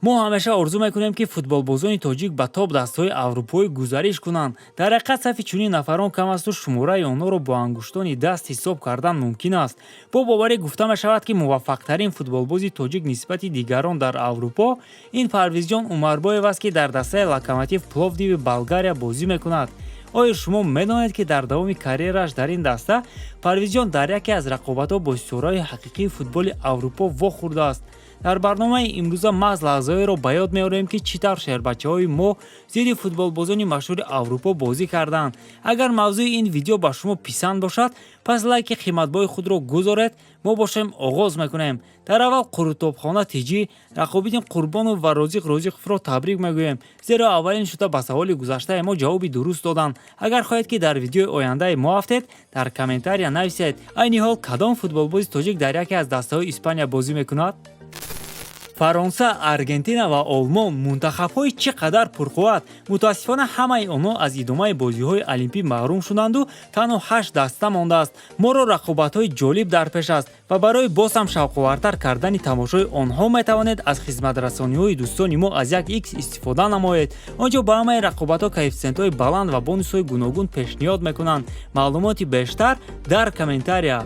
Мо ҳамеша орзу мекунем, ки футболбозони тоҷик ба топ дастаҳои аврупоӣ гузариш кунанд. Дар ҳақиқат, сафи чунин нафарон кам асту шумораи онҳоро бо ангуштони даст ҳисоб кардан мумкин аст. Бо боварӣ гуфта мешавад, ки муваффақтарин футболбози тоҷик нисбати дигарон дар Аврупо ин Парвизҷон Умарбоев аст, ки дар дастаи Локомотив Пловдиви Болгария бозӣ мекунад. Оё шумо медонед, ки дар давоми карьераш дар ин даста Парвизҷон дар яке аз рақобатҳо бо ситораҳои ҳақиқии футболи Аврупо вохӯрдааст? Дар барномаи имрӯза маҳз лаҳзаҳоеро ба ёд меорем, ки чӣ тавр шербачаҳои мо зидди футболбозони машҳури Аврупо бозӣ карданд. Агар мавзӯи ин видео ба шумо писанд бошад, пас лайки қиматбои худро гузоред. Мо бошем, оғоз мекунем. Дар аввал Қурутобхона Тҷ Рақобиддин Қурбонов ва Розиқ Розиқовро табрик мегӯем, зеро аввалин шуда ба саволи гузаштаи мо ҷавоби дуруст доданд. Агар хоҳед, ки дар видеои ояндаи мо афтед, дар комментария нависед: айни ҳол кадом футболбози тоҷик дар яке аз дастаҳои Испания бозӣ мекунад? Фаронса, Аргентина ва Олмон мунтахабҳои чӣ қадар пурқувват. Мутаассифона, ҳамаи онҳо аз идомаи бозиҳои олимпӣ маҳрум шуданду танҳо ҳашт даста мондааст. Моро рақобатҳои ҷолиб дар пеш аст ва барои боз ҳам шавқовартар кардани тамошои онҳо метавонед аз хизматрасониҳои дӯстони мо аз як икс истифода намоед. Он ҷо ба ҳамаи рақобатҳо коэффисиентҳои баланд ва бонусҳои гуногун пешниҳод мекунанд. Маълумоти бештар дар комментария.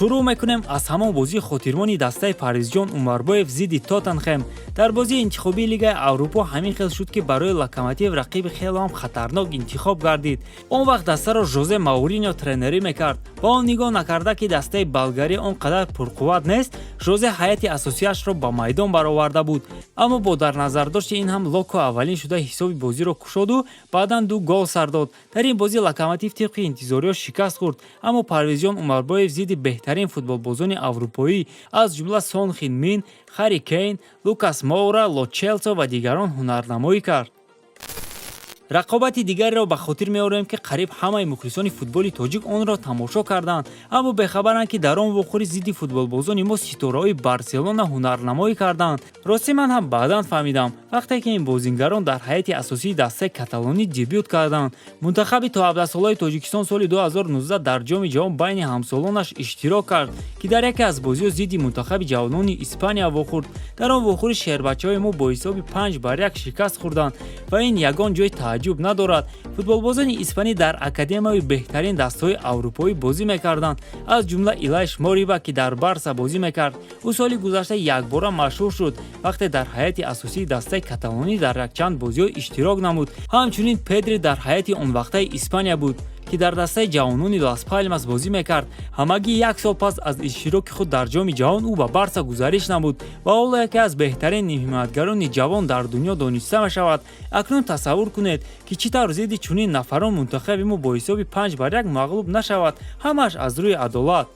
Шурӯъ мекунем аз ҳамон бозии хотирмони дастаи Парвизҷон Умарбоев зидди Тоттенхем. Дар бозии интихобии Лигаи Аврупо ҳамин хел шуд, ки барои Локомотив рақиби хеле ҳам хатарнок интихоб гардид. Он вақт дастаро Жозе Мауриньо тренерӣ мекард ва он нигоҳ накарда, ки дастаи болгарӣ он қадар пурқувват нест, Жозе ҳайати асосиашро ба майдон бароварда буд. Аммо бо дар назардошти ин ҳам Локо аввалин шуда ҳисоби бозиро кушоду баъдан ду гол сар дод. Дар ин бозӣ Локомотив тибқи интизориҳо шикаст хӯрд, аммо Парвизҷон Умарбоев зидди беҳтарин футболбозони аврупоӣ, аз ҷумла Сон Хин Мин, Харри Кейн, Лукас Моура, Ло Челсо ва дигарон ҳунарнамоӣ кард. Рақобати дигареро ба хотир меорем, ки қариб ҳамаи мухлисони футболи тоҷик онро тамошо карданд, аммо бехабаранд, ки дар он вохӯрӣ зидди футболбозони мо ситораҳои Барселона ҳунарнамоӣ карданд. Ростӣ, ман ҳам баъдан фаҳмидам, вақте ки ин бозингарон дар ҳайати асосии дастаи каталонӣ дебют карданд. Мунтахаби то 17-солаи Тоҷикистон соли 2019 дар Ҷоми ҷаҳон байни ҳамсолонаш иштирок кард, ки дар яке аз бозиҳо зидди мунтахаби ҷавонони Испания вохӯрд. Дар он вохӯрӣ шербачаҳои мо бо ҳисоби 5-1 шикаст хӯрданд ва ин ягон ҷои тааҷҷуб надорад. Футболбозони испанӣ дар академияи беҳтарин дастаҳои аврупоӣ бозӣ мекарданд, аз ҷумла Илайш Мориба, ки дар Барса бозӣ мекард. Ӯ соли гузашта якбора машҳур шуд, вақте дар ҳайати асосии дастаи каталонӣ дар якчанд бозиҳо иштирок намуд. Ҳамчунин Педри дар ҳайати онвақтаи Испания буд, ки дар дастаи ҷавонони Лас Палмас бозӣ мекард. Ҳамагӣ як сол пас аз иштироки худ дар Ҷоми ҷаҳон ӯ ба Барса гузариш намуд ва ҳоло яке аз беҳтарин ҳимоятгарони ҷавон дар дунё дониста мешавад. Акнун тасаввур кунед, ки чӣ тавр зидди чунин нафарон мунтахаби мо бо ҳисоби 5-1 мағлуб нашавад. Ҳамааш аз рӯи адолат.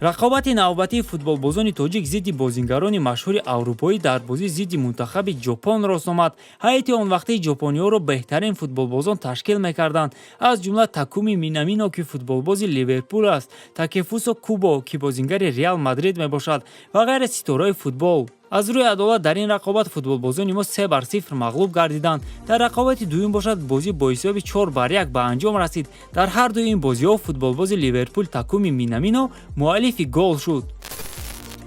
Рақобати навбатии футболбозони тоҷик зидди бозингарони машҳури аврупоӣ дар бозӣ зидди мунтахаби Ҷопон рост омад. Ҳайати онвақтаи ҷопониҳоро беҳтарин футболбозон ташкил мекарданд, аз ҷумла Такуми Минамино, ки футболбози Ливерпул аст, Такефусо Кубо, ки бозингари Реал Мадрид мебошад, ва ғайра ситораҳои футбол. Аз рӯи адолат, дар ин рақобат футболбозони мо 3-0 мағлуб гардиданд. Дар рақобати дуюм бошад, бозӣ бо ҳисоби 4-1 ба анҷом расид. Дар ҳар дуи ин бозиҳо футболбози Ливерпул Такуми Минамино муаллифи гол шуд.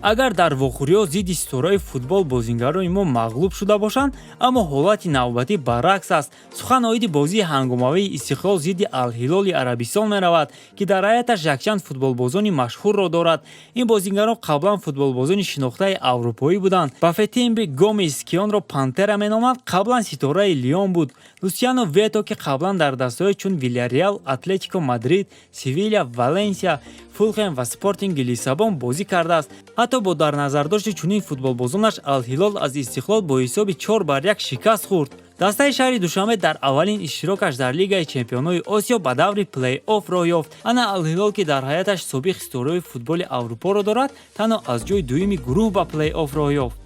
Агар дар вохӯриҳо зидди ситораҳои футбол бозингарони мо мағлуб шуда бошанд, аммо ҳолати навбатӣ баръакс аст. Сухан оиди бозии ҳангомавии Истиқлол зидди Алҳилоли Арабистон меравад, ки дар ҳайаташ якчанд футболбозони машҳурро дорад. Ин бозингарон қаблан футболбозони шинохтаи аврупоӣ буданд. Бафетимби Гомис, ки онро Пантера меноманд, қаблан ситораи Лион буд. Лусиано Вето, ки қаблан дар дастаҳои чун Вилярреал, Атлетико Мадрид, Севиля, Валенсия, Фулхем ва Спортинги Лиссабон бозӣ кардааст. Ҳатто бо дар назардошти чунин футболбозонаш Алҳилол аз Истиқлол бо ҳисоби 4-1 шикаст хӯрд. Дастаи шаҳри Душанбе дар аввалин иштирокаш дар Лигаи чемпионҳои Осиё ба даври плей-офф роҳ ёфт. Ана Алҳилол, ки дар ҳайаташ собиқ ситораҳои футболи Аврупоро дорад, танҳо аз ҷои дуюми гурӯҳ ба плей-офф роҳ ёфт.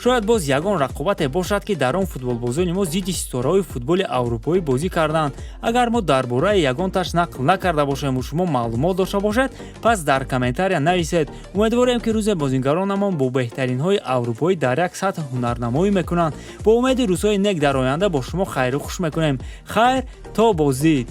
Шояд боз ягон рақобате бошад, ки дар он футболбозони мо зидди ситораҳои футболи аврупоӣ бозӣ карданд. Агар мо дар бораи ягонташ нақл накарда бошему шумо маълумот дошта бошед, пас дар комментария нависед. Умедворем, ки рӯзе бозингаронамон бо беҳтаринҳои аврупоӣ дар як сатҳ ҳунарнамоӣ мекунанд. Бо умеди рӯзҳои нек дар оянда бо шумо хайру хуш мекунем. Хайр, то боздид.